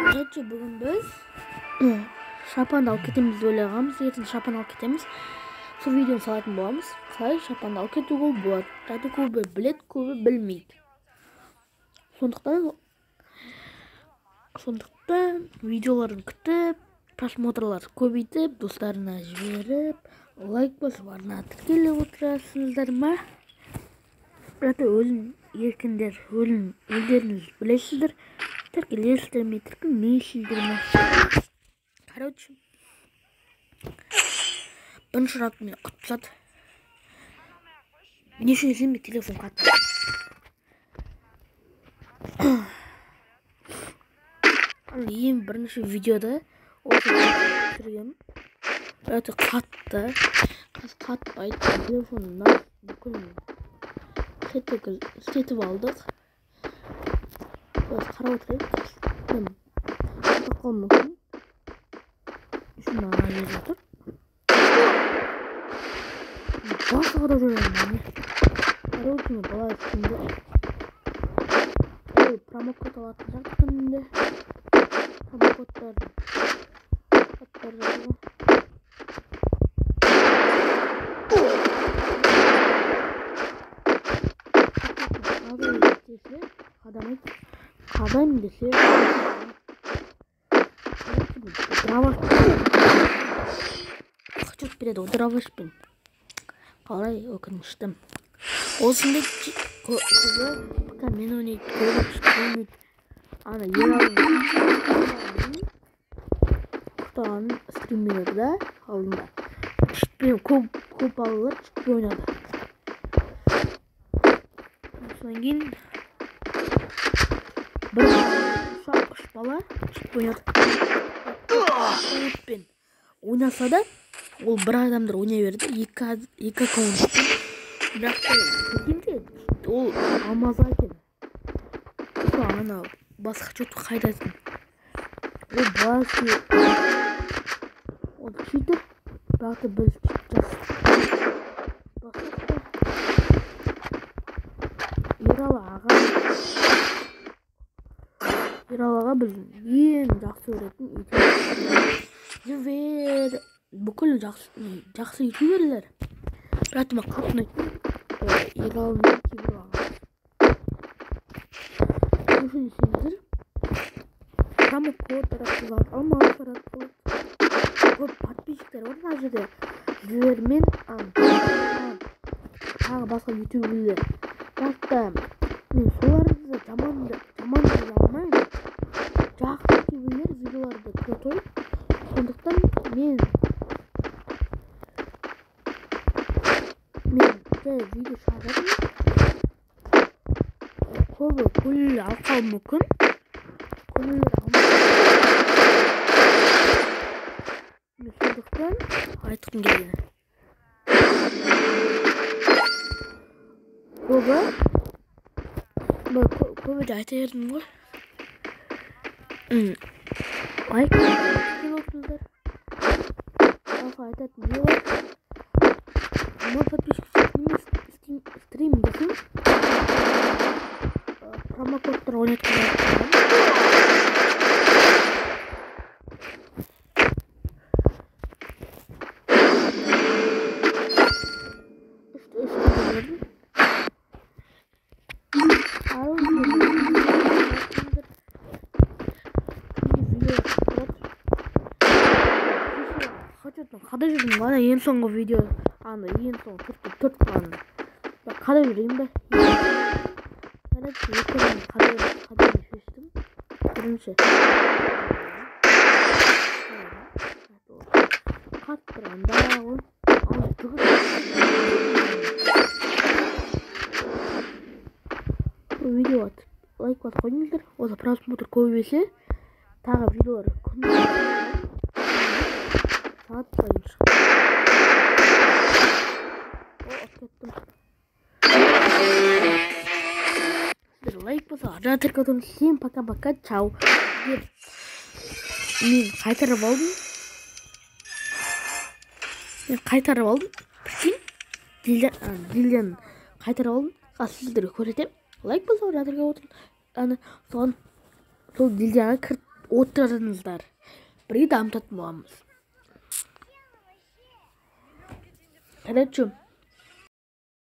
Короче, бүгін біз шапанды алып кетеміз деп ойлағанбыз. Ертең шапан алып кетеміз. Сол видеоны салатын боламыз. Қалай шапанды алып кетуге болады. Жалпы көбі біледі, көбі білмейді. Сондықтан видеоларын күтіп, просмотрлар көбейтіп, достарына жіберіп, лайк басып, арнаға тіркеліп отырасыңыздар ма? Бірақ өзім еркіндер, өздеріңіз білесіздер, тіркелесіздер ме, тіркелмейсіздер ме? Короче, бірінші раунд мені ұтып тастады. Не үшін десем, мен телефон қатты. Ең бірінші видеода осы түсіргенмін. Өте қатты. Қазір қатпайды. Телефоннан бүкіл істетіп алдық. Қазір қарап отырайық. Қатып қалуы мүмкін. Үшін ана жерде отыр. Басы қарап жүремін. Короче, мен былай істеймін. Ой, промокод алатын сияқты күнінде. Промокодтарды кодтар жатыр ғой. Десе, қадамайды. Қадаймын десе, дроваш қачып береді ғой дровашпен. Қалай өкінішті. Осындай көбі пока мен ойнайды, көбі ойнайды. Ана Ералының стримерлер да алдында. Читпен көп балалар читпен ойнады. Содан кейін бір үш бала читпен ойнады. Аккаунтпен ойнаса да, ол бір адамдар ойнай берді, екі аккаунтпен. Бірақ та прикиньте, ол алмазға екен. Сол ана басқа чет қайдасың. Ол басы ол читер, бірақ та біз жас. Ералы аға. Ералы аға біздің ең жақсы көретін ютубер. Бүкіл жақсы ютуберлер. Бірақ та мен қатты ұнайтын Ералы мен кейбір аға. Үшін десеңіздер, промокод таратқызады, алмаз таратқызады. Көп подписчиктер бар мына жерде. Жібермен, тағы басқа ютуберлер. Бірақ та мен соларды жаман деп алмаймын. Жақсы ютуберлер видеоларды крутой. Сондықтан мен жай видео шығарып. Көбі көңіл алып қалуы мүмкін. Көңіл алмай. Мен сондықтан айтқым келгені. Көбі де айта бердім ғой. Лайк тіркеліп отырыңыздар. Басқа айтатын не бар? Мой подписчик стрим десем, промокодтар ойнатқызады. Үш бердім. Қада жүрдім ғана ең соңғы видео, ана ең соңғы төрт қалғанда. Қада жүрейін ба? Короче, екінің қадамын шештім. Бірінші. Қаттырғанда ол жүгір. Видео лайк басып қойыңыздар. Осы просмотр көбейсе, тағы видеолар күнде сағат сайын шығады. О, ұтып кеттім. Сіздер лайк басып, арнаға тіркеліп отырыңыз. Всем пока-пока, чао. Деп мен қайтарып алдым. Мен қайтарып алдым. Прикинь, дилден қайтарып алдым. Қазір сіздерге көрсетемін. Лайк басып, арнаға тіркеліп отырыңыз. Ана соған сол дилдяға кіріп Отырыңыздар, бірге дамытатын боламыз. Короче,